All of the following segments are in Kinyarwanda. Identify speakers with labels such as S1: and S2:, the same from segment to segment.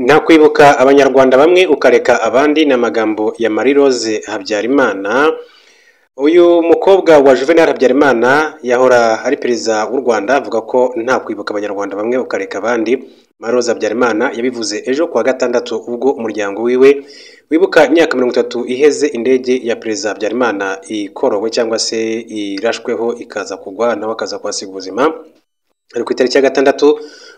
S1: Nta kwibuka Abanyarwanda bamwe ukareka abandi, ni amagambo ya Marie Rose Habyarimana. Uyu mukobwa wa Juvenal Habyarimana yahora ari perezida w'u Rwanda, avuga ko nta kwibuka Abanyarwanda bamwe ukareka abandi. Marie Rose Habyarimana yabivuze ejo kuwa gatandatu ubwo umuryango wiwe wibuka imyaka 30 iheze indege ya perezida Habyarimana ikorowe cyangwa se irashweho ikaza kugwa nawe akaza kuhasiga ubuzima. Ari ku itariki ya 6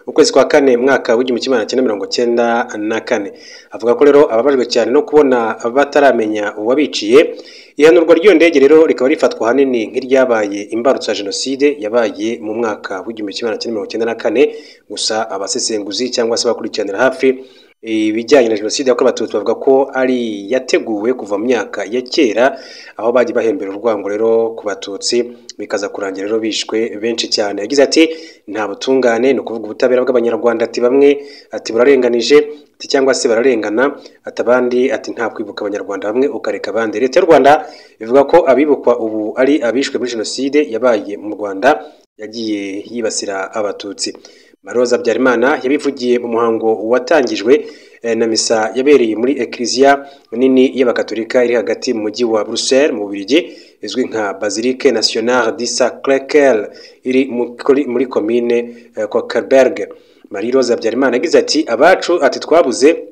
S1: ukwezi kwa 4 mwaka w'1994. Avuga ko rero ababajwe cyane no kubona bataramenya uwabiciye. Ihanurwa ry'iyo ndege rero rikaba rifatwa ahanini nk'iryabaye imbarutso ya jenoside yabaye mu mwaka w'1994. Gusa abasesenguzi cyangwa se abakurikiranira hafi ibijyanye na jenoside yakorewe Abatutsi bavuga ko ari yateguwe kuva mu myaka ya kera, aho bagiye bahembera urwango rero ku Batutsi bikaza kurangira rero bishwe benshi cyane. Yagize ati nta butungane, ni ukuvuga ubutabera bw'Abanyarwanda, ati bamwe ati burarenganije, ati cyangwa se bararengana, ati abandi ati nta kwibuka Abanyarwanda bamwe ukareka abandi. Leta y'u Rwanda ivuga ko abibukwa ubu ari abishwe muri jenoside yabaye mu Rwanda yagiye yibasira Abatutsi. Marie Rose Habyarimana yabivugiye mu muhango watangijwe na misa yabereye muri Eklezia nini y'Abakatolika iri hagati mu mujyi wa Bruxelles mu Bubiligi, izwi nka Basilique Nationale du Sacré-Cœur iri muri komine Kokelberg. Marie Rose Habyarimana yagize ati abacu ati twabuze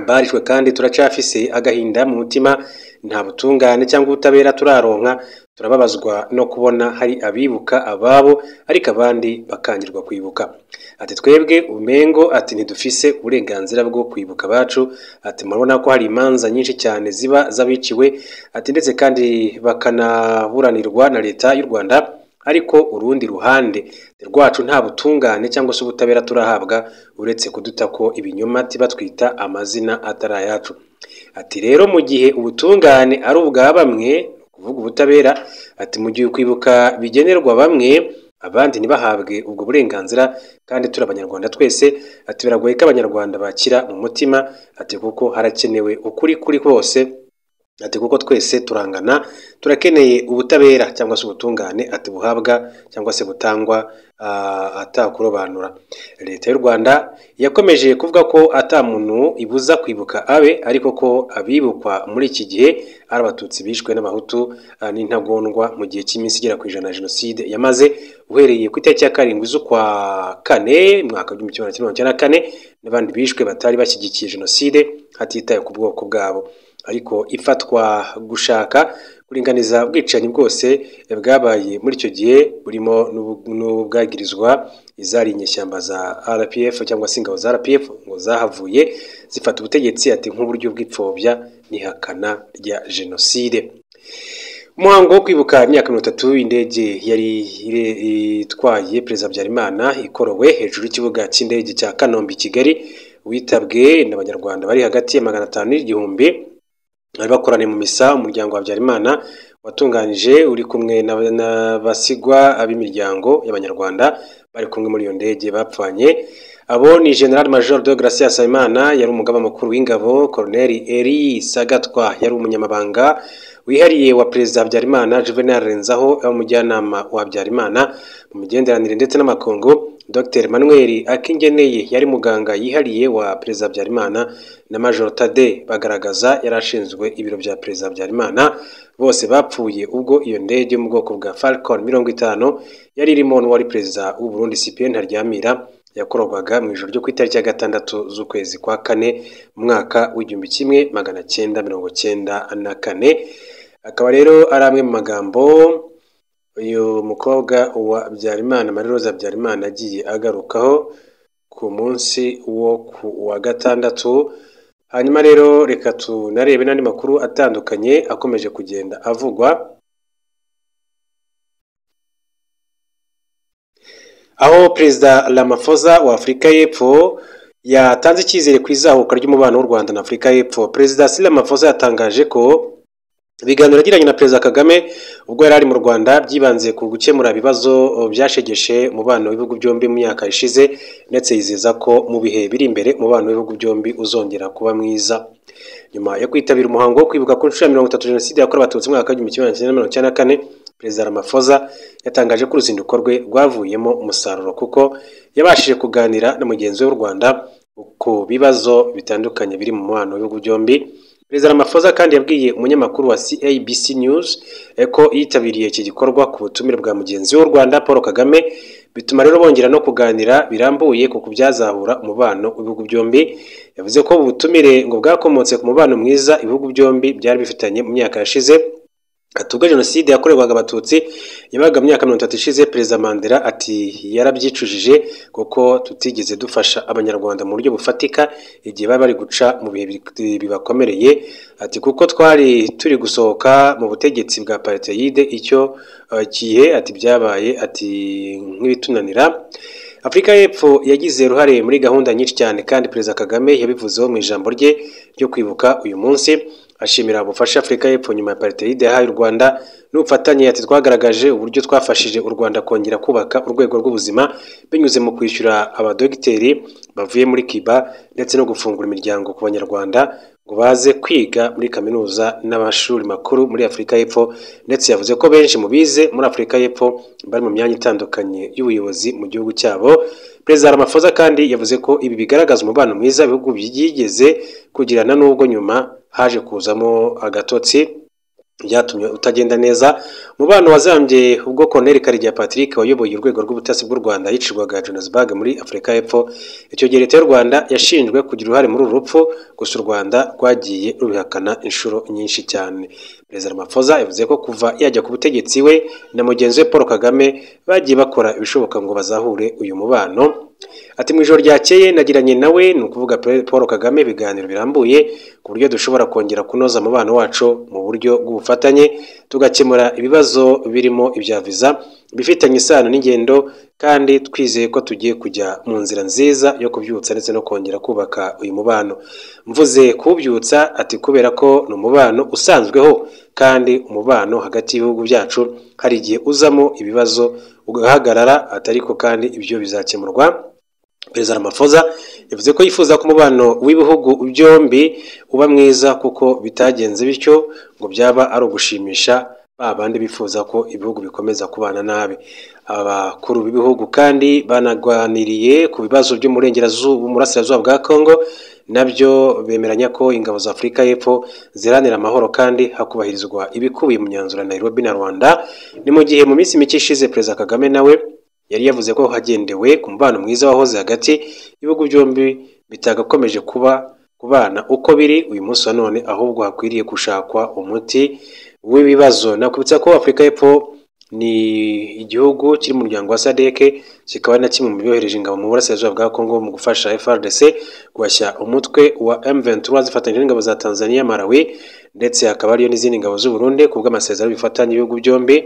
S1: barishwe kandi turacafise agahinda mu mutima, nta butungane cyangwa ubutabera turaronka, turababazwa no kubona hari abibuka ababo ariko abandi bakangirwa kwibuka. Ati twebwe umengo ati ntidufise uburenganzira bwo kwibuka abacu, ati murabona ko hari imanza nyinshi cyane ziba z'abiciwe, ati ndetse kandi bakanaburanirwa na leta y'u Rwanda, ariko urundi ruhande rwacu nta butungane cyangwa se ubutabera turahabwa uretse kudutako ibinyoma batwita amazina atari ayacu. Ati rero mu gihe ubutungane ari ubwa bamwe, kuvuga ubutabera, ati mu gihe kwibuka bigenerwa bamwe abandi ntibahabwe ubwo burenganzira kandi turi Abanyarwanda twese, ati biragoye ko Abanyarwanda bakira mu mutima, ati kuko harakenewe ukuri kuri kose, ati kuko twese turangana, turakeneye ubutabera cyangwa se ubutungane ati buhabwa cyangwa se butangwa atakurobanura. Leta y'u Rwanda yakomeje kuvuga ko ata muntu ibuza kwibuka abe, ariko ko abibukwa muri iki gihe ari Abatutsi bishwe n'Abahutu n'intagondwa mu gihe cy'iminsi igera ku 100 ya jenoside yamaze uhereye ku itariki ya 7 z'ukwa 4 mwaka w'1994, n'abandi bishwe batari bashyigikiye jenoside hatitawe ku bwoko bwabo. Ariko ifatwa gushaka kuringaniza ubwicanyi bwose bwabaye muri icyo gihe burimo n'ubwagirizwa izari inyeshyamba za RPF cyangwa se ingabo za RPF ngo zahavuye zifata ubutegetsi, ati nk'uburyo bw'ipfobya n'ihakana rya jenoside. Umuhango wo kwibuka imyaka 30 indege yari itwaye perezida Habyarimana ikorowe hejuru y'ikibuga cy'indege cya Kanombe i Kigali witabwe n'Abanyarwanda bari hagati ya 500 n'igihumbi bari bakoraniye mu misa. Umuryango wa Habyarimana watunganije uri kumwe n'abasigwa ab'imiryango y'Abanyarwanda bari kumwe muri iyo ndege bapfanye. Abo ni General Major de Gracia Nsabimana yari umugaba mukuru w'ingabo, Colonel Eri Sagatwa yari umunyamabanga wihariye wa perezida Habyarimana, Juvenal Renzaho umujyanama wa Habyarimana mu migenderanire ndetse n'amakungu, Dr Manuel Akingeneye yari muganga yihariye wa perezida Habyarimana na Major Tade Bagaragaza yari ashinzwe ibiro bya perezida Habyarimana. Bose bapfuye ubwo iyo ndege yo mu bwoko bwa Falcon 50 yari irimo n'uwari perezida w'u Burundi Cyprien Ntaryamira yakorwaga mu ijoro ryo ku itariki ya 6 z'ukwezi kwa 4 mu mwaka w'1994. Akaba rero ari amwe mu magambo uyu mukobwa wa Habyarimana Marie Rose Habyarimana agiye agarukaho ku munsi wo ku wa gatandatu. Hanyuma rero reka tunarebe n'andi makuru atandukanye akomeje kugenda avugwa, aho perezida Ramaphosa wa Afurika y'Epfo yatanze icyizere ku izahuka ry'umubano w'u Rwanda na Afurika y'Epfo. Perezida Cyril Ramaphosa yatangaje ko ibiganiro yagiranye na perezida Kagame ubwo yari ari mu Rwanda byibanze ku gukemura ibibazo byashegeshe umubano w'ibihugu byombi mu myaka ishize, ndetse yizeza ko mu bihe biri imbere umubano w'ibihugu byombi uzongera kuba mwiza. Nyuma yo kwitabira umuhango wo kwibuka ku nshuro ya 30 jenoside yakorewe Abatutsi mu mwaka w'1994, perezida Ramaphosa yatangaje ko uruzinduko rwe rwavuyemo umusaruro kuko yabashije kuganira na mugenzi we w'u Rwanda ku bibazo bitandukanye biri mu mubano w'ibihugu byombi. Perezida Ramaphosa kandi yabwiye umunyamakuru wa CABC News ko yitabiriye iki gikorwa ku butumire bwa mugenzi w'u Rwanda Paul Kagame, bituma rero bongera no kuganira birambuye ku kubyazahura umubano w'ibihugu byombi. Yavuze ko ubutumire ngo bwakomotse ku mubano mwiza ibihugu byombi byari bifitanye mu myaka yashize. Ati ubwo jenoside yakorerwaga abatutsi yabaga mu myaka 30 ishize, Perezida Mandela ati yarabyicujije kuko tutigeze dufasha abanyarwanda mu buryo bufatika igihe bari bari guca mu bihe bibakomereye. Ati kuko twari turi gusohoka mu butegetsi bwa apartheid icyo gihe, ati byabaye ati nk'ibitunanira. Afurika y'Epfo yagize uruhare muri gahunda nyinshi cyane kandi Perezida Kagame yabivuzeho mu ijambo rye ryo kwibuka uyu munsi, ashimira ubufasha Afurika y'Epfo nyuma ya apartheid yahaye u Rwanda n'ubufatanye. Ati twagaragaje uburyo twafashije u Rwanda kongera kubaka urwego rw'ubuzima binyuze mu kwishyura abadogiteri bavuye muri Cuba ndetse no gufungura imiryango ku banyarwanda ngo baze kwiga muri kaminuza n'amashuri makuru muri Afurika y'Epfo. Ndetse yavuze ko benshi mu bize muri Afurika y'Epfo bari mu myanya itandukanye y'ubuyobozi mu gihugu cyabo. Perezida Ramaphosa kandi yavuze ko ibi bigaragaza umubano mwiza ibihugu byigeze kugirana n'ubwo nyuma haje kuzamo agatotsi byatumye utagenda neza. Umubano wazambye ubwo Colonel Karegeya Patrick wayoboye urwego rw'ubutasi bw'u Rwanda yicirwaga Johannesburg muri Afurika y'Epfo. Icyo gihe leta y'u Rwanda yashinjwe kugira uruhare muri uru rupfu, gusa u Rwanda rwagiye rubihakana inshuro nyinshi cyane. Perezida Ramaphosa yavuze ko kuva yajya ku butegetsi we na mugenzi we Paul Kagame bagiye bakora ibishoboka ngo bazahure uyu mubano. Ati mu ijoro ryakeye nagiranye nawe, ni ukuvuga Paul Kagame, ibiganiro birambuye ku buryo dushobora kongera kunoza umubano wacu mu buryo bw'ubufatanye, tugakemura ibibazo birimo ibya viza bifitanye isano n'ingendo, kandi twizeye ko tugiye kujya mu nzira nziza yo kubyutsa ndetse no kongera kubaka uyu mubano. Mvuze kuwubyutsa, ati kubera ko ni umubano usanzweho kandi umubano hagati y'ibihugu byacu hari igihe uzamo ibibazo ugahagarara, atariko kandi ibyo bizakemurwa. Perezida Ramaphosa yavuze ko yifuza ko umubano w'ibihugu byombi uba mwiza kuko bitagenze bityo ngo byaba ari ugushimisha ba bandi bifuza ko ibihugu bikomeza kubana nabi. Abakuru b'ibihugu kandi banaganiriye ku bibazo byo mu burasirazuba bwa Congo, nabyo bemeranya ko ingabo za Afurika y'Epfo ziharanira amahoro kandi hakubahirizwa ibikubiye mu myanzuro ya Nairobi na Rwanda. Ni mu gihe mu minsi mike ishize Perezida Kagame nawe yari yavuze ko hagendewe ku mubano mwiza wahoze hagati y'ibihugu byombi bitagakomeje kubana uko biri uyu munsi wa none, ahubwo hakwiriye gushakwa umuti w'ibibazo. Nakwibutsa ko Afurika y'Epfo ni igihugu kiri mu muryango wa SADC, kikaba na kimwe mu byohereje ingabo mu burasirazuba bwa Congo mu gufasha FARDC guhashya umutwe wa M23 zifatanyije n'ingabo za Tanzania, Malawi, ndetse hakaba hariyo n'izindi ngabo z'u Burundi ku bw'amasezerano bifatanya ibihugu byombi.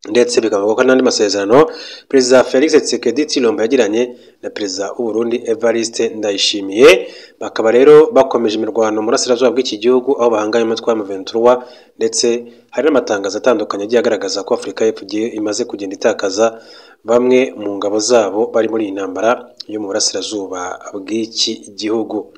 S1: Ndetse bikavugwa ko n'andi masezerano Perezida Felix Tshisekedi Tshilombo yagiranye na Perezida w'u Burundi Evariste Ndayishimiye. Bakaba rero bakomeje imirwano mu burasirazuba bw'iki gihugu aho bahanganye umutwe wa M23, ndetse hari n'amatangazo atandukanye agiye agaragaza ko Afurika y'Epfo imaze kugenda itakaza bamwe mu ngabo zabo bari muri iyi ntambara yo mu burasirazuba bw'iki gihugu.